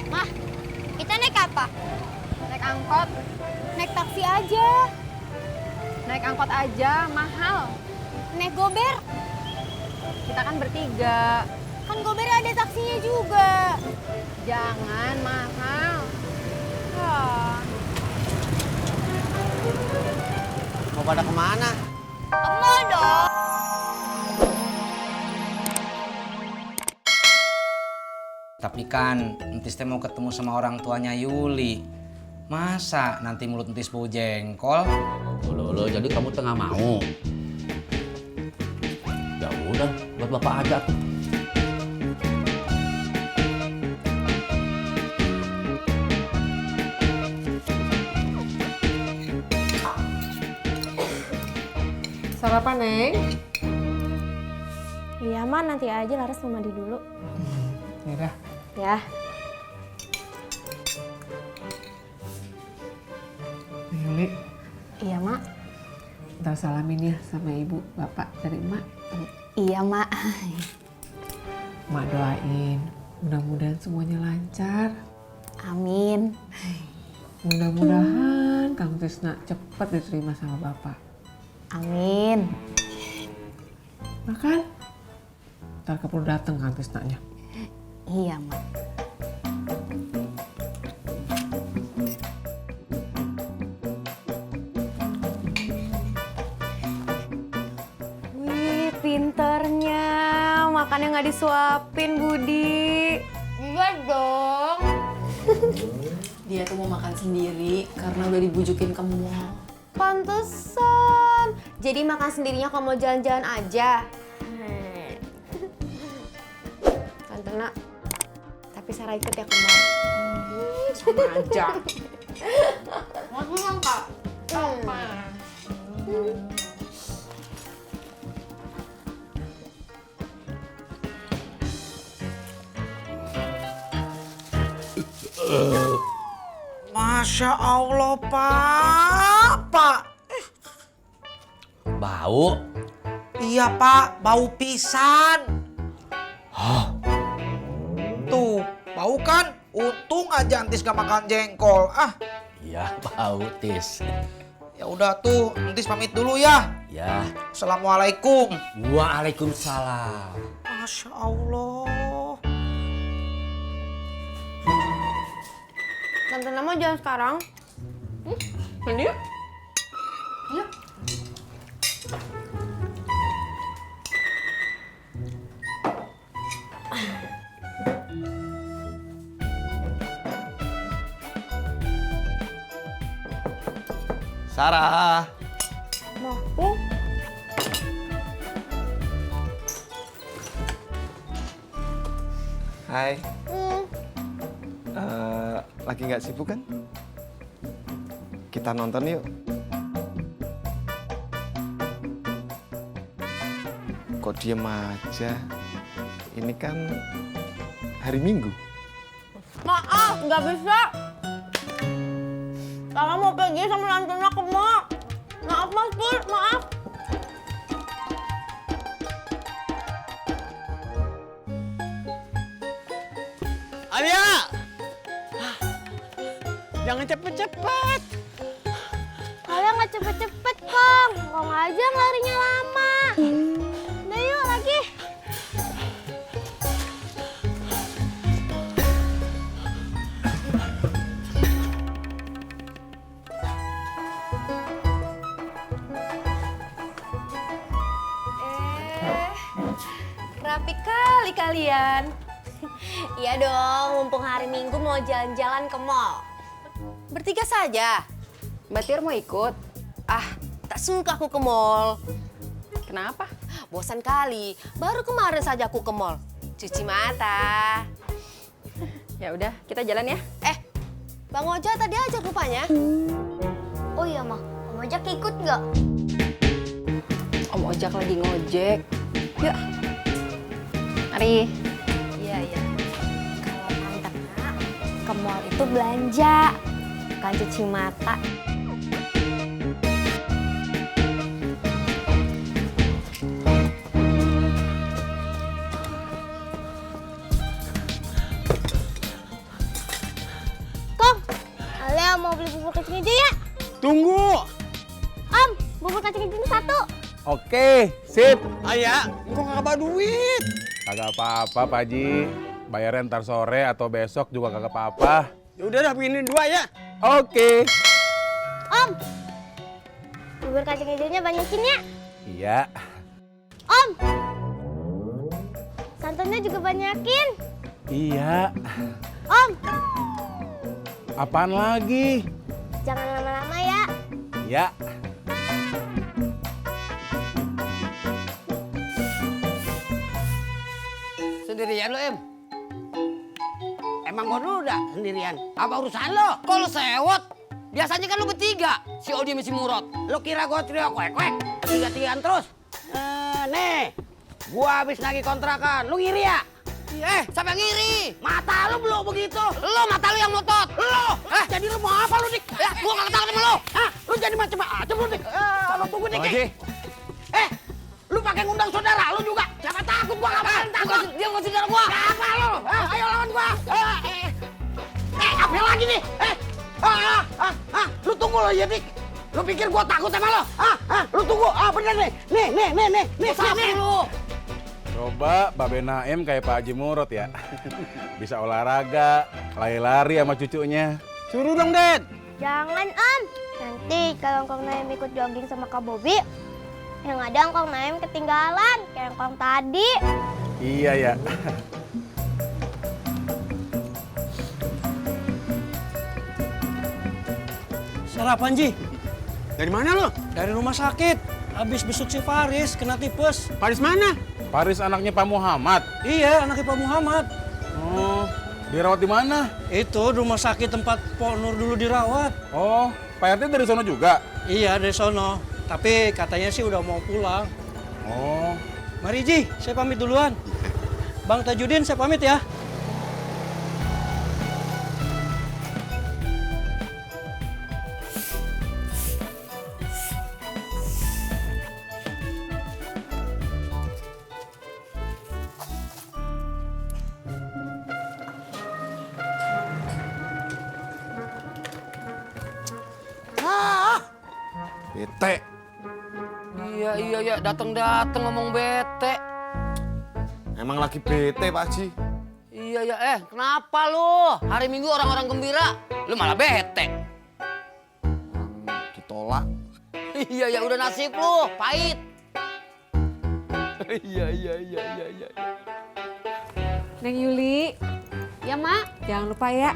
Mah, kita naik apa? Naik angkot. Naik taksi aja. Naik angkot aja, mahal. Naik gober. Kita kan bertiga. Kan gober ada taksinya juga. Jangan, mahal. Ah, Mau pada kemana? ke mall dong. Tapi kan entis teh mau ketemu sama orang tuanya Yuli. Masa nanti mulut entis bau jengkol? Loh, jadi kamu tengah mau? Ya udah, buat bapak aja tuh. Sarapan, Neng? Iya, Ma, nanti aja Laras mau mandi dulu. Yaudah. Ya. Yuli, Iya, Mak. ntar salamin ya sama ibu, bapak dari emak. Iya, Mak. Mak doain, mudah-mudahan semuanya lancar. Amin. Mudah-mudahan Kang Tisna cepat diterima sama bapak. Amin. Makan. Ntar keburu dateng Kang Tisnanya. Iya, Mak. Wih, pinternya. Makannya nggak disuapin, Budi. Iya dong. Dia tuh mau makan sendiri karena udah dibujukin ke mall. Pantesan. Jadi makan sendirinya kalau mau jalan-jalan aja. Tante Nak, tapi Sarah ikut ya ke mall. Sama aja. Masih yang kak? Masya Allah, Pak. Bau? Iya, Pak. Bau pisan. Tuh, bau kan? Untung aja Entis gak makan jengkol. Iya, bau, Tis. Ya udah tuh, Entis pamit dulu ya. Ya, Assalamualaikum. waalaikumsalam. Masya Allah. Tante Nak mau jalan sekarang? Mandi yuk. Sarah. Mau. Hai. Lagi nggak sibuk kan? Kita nonton yuk. Kok diem aja? Ini kan hari Minggu. Maaf, nggak bisa. Kakak mau pergi sama Tante Nak ke mall. Maaf, Mas Pur, maaf. Alia! Jangan cepet-cepet. Kalian nggak cepet-cepet, Kong. Kong aja larinya lama. Udah yuk lagi. Rapi kali kalian. Iya dong, mumpung hari Minggu mau jalan-jalan ke mall. Bertiga saja. Mbak Tir mau ikut? Tak suka aku ke mall. Kenapa? Bosan kali. Baru kemarin saja aku ke mall. Cuci mata. Ya udah, kita jalan ya. Bang Oja tadi ajak rupanya. Oh iya mah, Om Ojak ikut nggak? Om Ojak lagi ngojek. Yuk. Mari. Iya. Kalau Tante Nak ke mall itu belanja. Bukan cuci mata. Kong, Alia mau beli bubur kacang hijau ya? Tunggu. Om, bubur kacang hijau satu. Oke, sip. Ayah, kok kagak bawa duit? Kagak apa-apa, Pak Haji. Bayarnya ntar sore atau besok juga kagak apa-apa. Ya udah dah, begini 2 ya. Oke. Om, bubur kacang hijaunya banyakin ya. Iya. Om, santannya juga banyakin. Iya. Om, Apaan lagi? jangan lama-lama ya. Iya. Sendirian lo, Em? Emang gua dulu udah sendirian? Apa urusan lo? Kok lo sewot? Biasanya kan lo bertiga, si Odi sama si Murot. Lo kira gua trio kwek-kwek? Tiga-tigaan terus? Nih, gua habis nagih kontrakan. Lu ngiri ya? Siapa yang ngiri? Mata lu belum begitu. Lo mata lu yang motot. Lo, jadi lu mau apa lu, Dik? Gua gak ketahuan sama lo. Lu jadi macam aja lu, Dik. Lo tunggu, Dik. Lu pakai ngundang saudara lu juga. Siapa takut gua ngapain takut? Dia bukan saudara gua. Siapa lu? Ayo lawan gua. Apa lagi nih? Lu tunggu lo ya, Dik. Lu pikir gua takut sama lo? Lu tunggu. Bener nih. Nih, sini lu. Coba Babe Naim kayak Pak Haji Murot ya. Bisa olahraga, lari-lari sama cucunya. Suruh dong, Ded. Jangan, Om. Nanti kalau Kong Naim ikut jogging sama Kak Bobi, yang ada Kong Naim ketinggalan kayak Kong tadi. Iya ya. Sarapan, Ji. Dari mana lo? Dari rumah sakit. Habis besuk si Faris, kena tipes. Faris mana? Faris anaknya Pak Muhammad. Iya, anaknya Pak Muhammad. Oh, dirawat di mana? Itu rumah sakit tempat Pok Nur dulu dirawat. Oh, Pak RT dari sono juga? Iya, dari sono. Tapi katanya sih udah mau pulang. Oh. Mari, Ji. Saya pamit duluan. Bang Tajudin, saya pamit ya. Bete. Iya, datang ngomong bete. Emang lagi bete, Pak Haji. Iya, kenapa lu? Hari Minggu orang-orang gembira, lu malah bete. Ditolak. Iya, udah nasib lu, pahit. Iya. Neng Yuli, Ya, Mak. jangan lupa ya.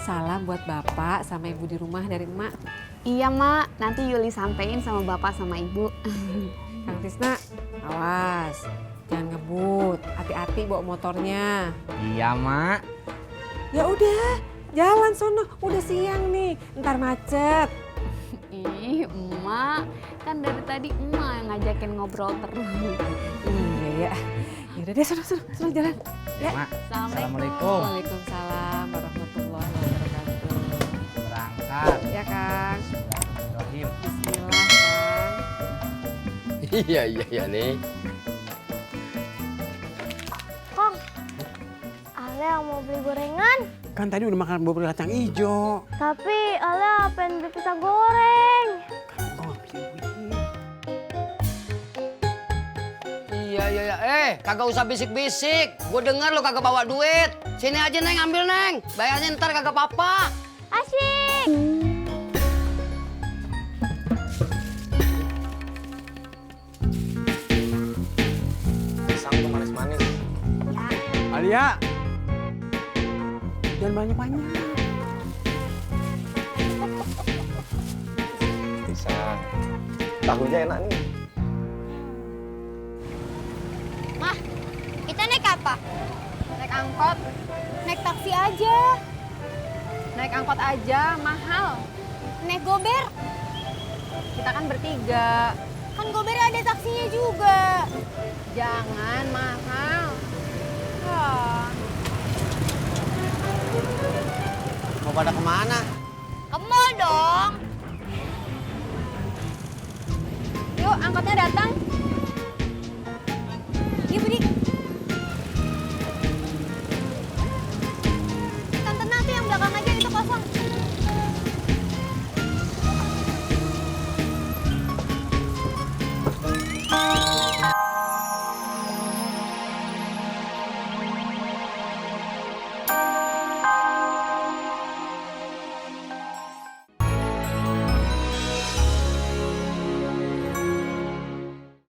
Salam buat Bapak sama Ibu di rumah dari Emak. Iya, Mak. Nanti Yuli sampein sama Bapak sama Ibu. Kang Tisna, awas. Jangan ngebut. Hati-hati bawa motornya. Iya, Mak. Ya udah, jalan sono. Udah siang nih. Ntar macet. Ih, Emak. Kan dari tadi Emak yang ngajakin ngobrol terus. Iya ya. Yaudah deh, sono jalan. Ya. Mak. Assalamualaikum. Waalaikumsalam warahmatullahi wabarakatuh. Berangkat. Ya, Kang. Bismillahirrahmanirrahim. Bismillah, Kang. Iya nih. Kong, Alia mau beli gorengan. Kan tadi udah makan bubur kacang hijau. Tapi Alia pengen beli pisang goreng. Iya. Kagak usah bisik-bisik. Gue denger lu kagak bawa duit. Sini aja, Neng, ambil, Neng. Bayarnya ntar kagak apa-apa. Asik. Pisang tuh manis-manis. Alia. Jangan banyak-banyak. Pisang. Tahunya enak nih. Mah, kita naik apa? Naik angkot. Naik taksi aja. Naik angkot aja, mahal. Naik gober. Kita kan bertiga. Kan gober ada taksinya juga. Jangan, mahal. Mau pada kemana? Ke dong. Yuk, angkotnya datang.